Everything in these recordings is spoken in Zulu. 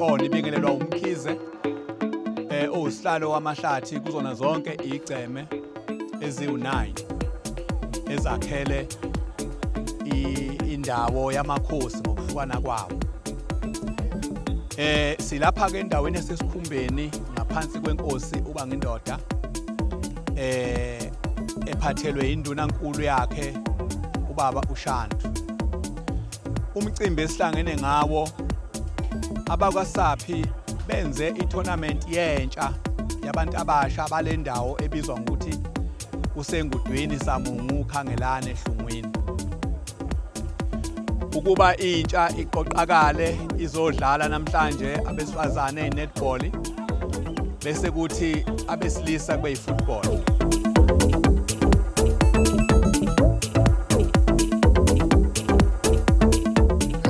Oh, nibingelelwa uMkhize owusihlalo wamahlathi kuzona zonke igceme eziwu-9 ezakhele indawo yamakhosi ngokuhlukana kwawo. Silapha ke endaweni esesikhumbeni ngaphansi kwenkosi uBangindoda ephathelwe induna nkulu yakhe ubaba uShandu. Umcimbi esihlangene ngawo, abakwaSaphi benze i-tournament yentsha yabantu abasha balendawo ebizwa ngokuthi kuseNgudwini, Samungu, Khangelane, Hlungwini, ukuba intsha iqoqakale izodlala namhlanje, abesifazane i-netball, bese kuthi abesilisa kube yi-football.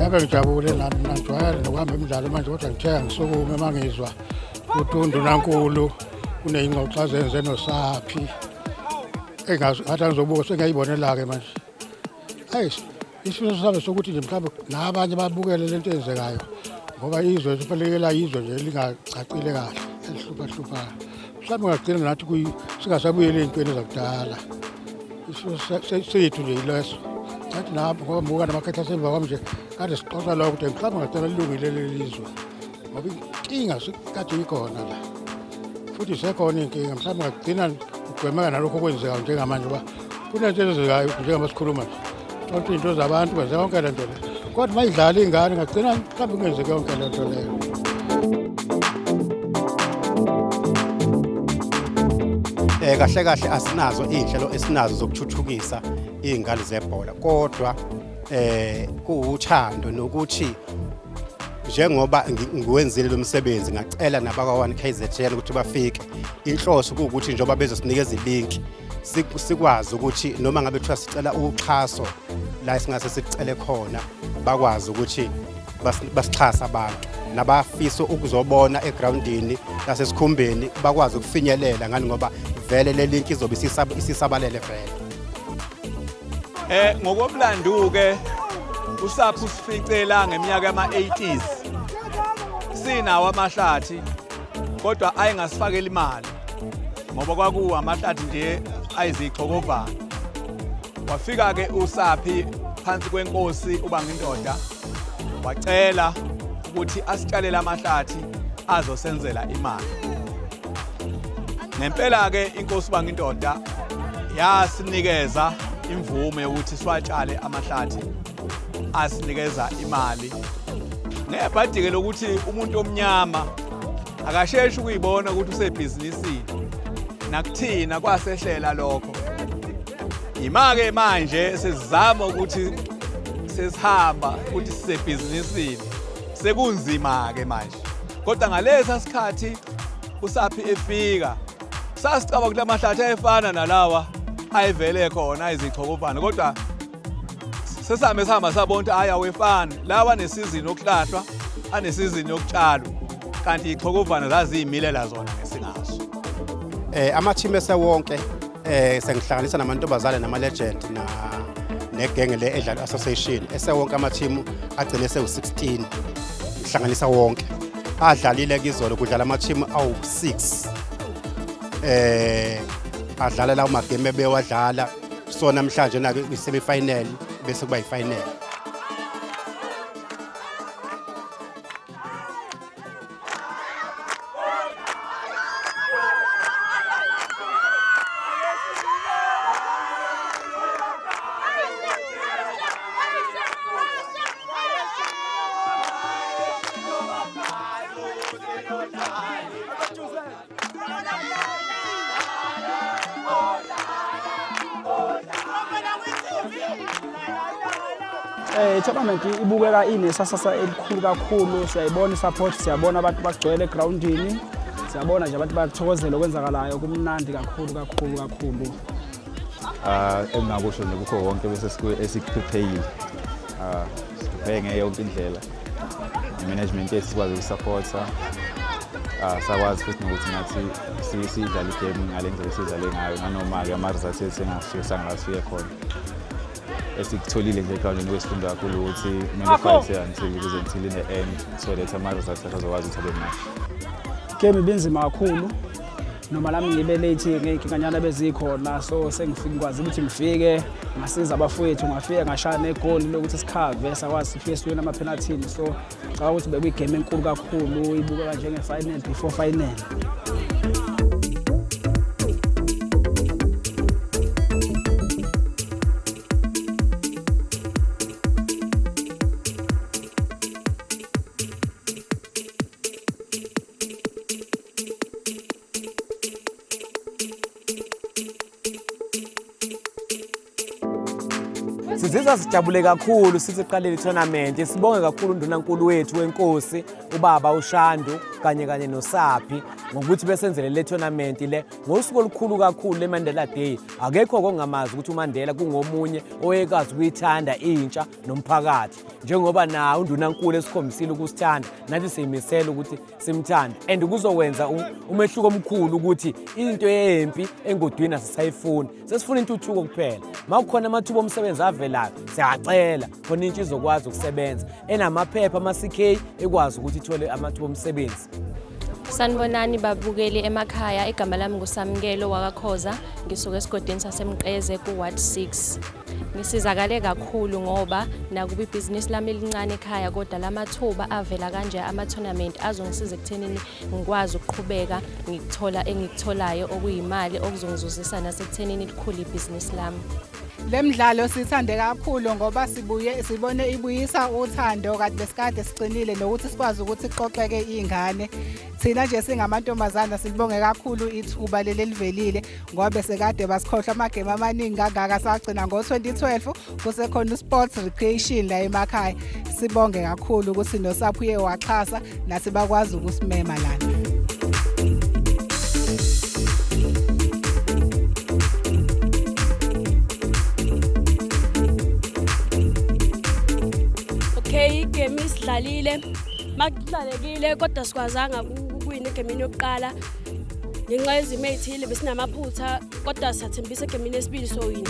Yabe ngijabule nami, mina ngijwayele nokuhamba imidlalo manje, kodwa ngithe ngisukume uma ngizwa ukuthi undunankulu kuney'ngxoxo azenze noSaphi, engazi ngathi angizobuka, sengiyayibonela-ke manje. Eyi, isifiso sami sokuthi nje mhlawumbe nabanye babukele lento eyenzekayo, ngoba izwe sifanelekela izwe nje elingacacile kahle, elihluphahluphayo. Mhlawumbe ngagcina nathi singasabuyeli ey'ntweni zakudala. Isifiso sethu nje yileso. Ngathi nabo, ngoba muka namakhehla asemva kwami nje, kade sixoxa lokho ukuthi mhlawumbe ngagcina lilungile leli zwe, ngoba inkinga kade ikhona la, futhi isekhona iy'nkinga. Mhlawumbe ngagcina kugwemeka nalokhu okwenzekayo njengamanje, ngoba kunento ezenzekayo njengoba sikhuluma nje, ntshontsha iy'nto zabantu, kwenzeka yonke le nto le. Kodwa uma idlala iy'ngane, ngagcina mhlawumbe kungenzeki yonke le nto leyo. Kahle kahle asinazo iy'nhlelo esinazo zokuthuthukisa iy'ngane zebhola, kodwa kuwuthando nokuthi njengoba ngiwenzile lo msebenzi, ngacela nabakwa-1 KZN ukuthi bafike. Inhloso kuwukuthi njengoba bezosinikeza i-link, sikwazi ukuthi noma ngabe kuthiwa sicela uxhaso la esingase sicele khona, bakwazi ukuthi basixhase. Abantu nabafisa ukuzobona egroundini lasesikhumbeni bakwazi ukufinyelela ngani, ngoba vele le link izobe isisabalele vele. Ngokomlando ke, uSaphi usificela ngeminyaka yama-80s sinawo amahlathi, kodwa ayengasifakela imali ngoba kwakuwa amahlathi nje ayizixhokovana. Wafika ke uSaphi phansi kwenkosi uBangindoda, wacela ukuthi asitshalele amahlathi azosenzela imali. Ngempela ke inkosi uBangindoda yasinikeza imvume yokuthi siwatshale amahlathi asinikeza imali, ngebhadi ke lokuthi umuntu omnyama akasheshi ukuyibona ukuthi usebhizinisini. Nakuthina kwasehlela lokho. Yima-ke manje sesizama ukuthi sesihamba ukuthi sisebhizinisini, sekunzima-ke manje, kodwa ngalesa sikhathi uSaphi efika, sasicaba ukuthi amahlathi ayefana nalawa ayevele khona ayizixhokovana, kodwa sesihambe sihamba sabona ukuthi hhayi, awefani lawa, anesizini yokuhlahlwa, anesizini yokutshalwa, kanti iy'xhokovana zaziyimilela zona ngesingaso. Ama-team esewonke, sengihlanganisa namantombazane nama-legend na negenge le edlala association, esewonke ama-team agcine sewu-16, ngihlanganisa wonke adlalile. Kizolo kudlala ama-team awu-6, adlala lawo magame ebewadlala. So namhlanje nake i-semi-final, bese kuba i-final. I-tournament ibukeka inesasasa elikhulu kakhulu. Siyayibona i-support, siyabona abantu bagcwele egrawundini, siyabona nje abantu bayakuthokozela okwenzakalayo. Kumnandi kakhulu kakhulu kakhulu. Ah, engingakusho nje kukho konke bese esikuprepare-ile. Ah, siprepare ngayo yonke indlela. I-management yethu sikwazi ukusupporta. Ah, sakwazi futhi nokuthi nathi siyidlale igame ngale ndlela esiyidlale ngayo, nanoma-ke ama-results ethu engafike sangala sifike khona. Esikutholile nje egrawundini kwesifundo kakhulu ukuthi kumele u-fight until kuze until in the end so that ama-results akho azokwazi ukuthi abe mahle. Game ibinzima kakhulu, noma nami ngibe late ngey'nkinganyana bezikhona, so sengifike ngikwazi ukuthi ngifike ngasiza abafowethu, ngafika ngashaya negoli lokuthi sikhave, sakwazi sifike siwina amaphenathini. So ngicabanga ukuthi bekuyigame enkulu kakhulu, ibukeka njenge-final before final. Sizizwa sijabule kakhulu sithi siqalile i-tournament. Sibonge kakhulu undunankulu wethu wenkosi ubaba uShandu kanye kanye noSaphi ngokuthi besenzele le tournament le ngosuku olukhulu kakhulu leMandela Day. Akekho kongamazi ukuthi uMandela kungomunye owayekwazi ukuyithanda intsha nomphakathi, njengoba nawo undunankulu esikhombisile ukusithanda, nathi siyimisela ukuthi simthande, and kuzokwenza umehluko omkhulu ukuthi into yempi engodwini asisayifuni, sesifuna intuthuko kuphela. Uma kukhona amathuba omsebenzi avelayo siyacela khona intsha izokwazi ukusebenza enamaphepha ama-CK ekwazi ukuthi ithole amathuba omsebenzi. Sanibonani babukeli emakhaya, igama lami nguSamkelo wakaKhoza, ngisuka esigodini saseMqeze ku-Ward 6. Ngisizakale kakhulu ngoba nakuba ibhizinisi lami elincane ekhaya, kodwa lamathuba avela kanje ama-tournament azongisiza ekuthenini ngikwazi ukuqhubeka ngikuthola engikutholayo okuyimali okuzongizuzisa nasekuthenini likhule ibhizinisi lami. Le mdlalo sithande kakhulu ngoba sibuye sibone ibuyisa uthando kade besikade sigcinile, nokuthi sikwazi ukuthi kuqoqeke iy'ngane. Thina nje singamantombazana silibonge kakhulu ithuba leli elivelile ngoba besekade basikhohlwa amagemu amaningi kangaka, sagcina ngo-2012 kusekhona u-sports recreation la emakhaya. Sibonge kakhulu ukuthi nosapho uye waxhasa nathi bakwazi ukusimema lana. Okay, igame isidlalile, makudlalekile kodwa sikwazanga ukuwina egemini yokuqala ngenxa yezimo ey'thile, besinamaphutha kodwa siyathembisa egemini yesibili sowina.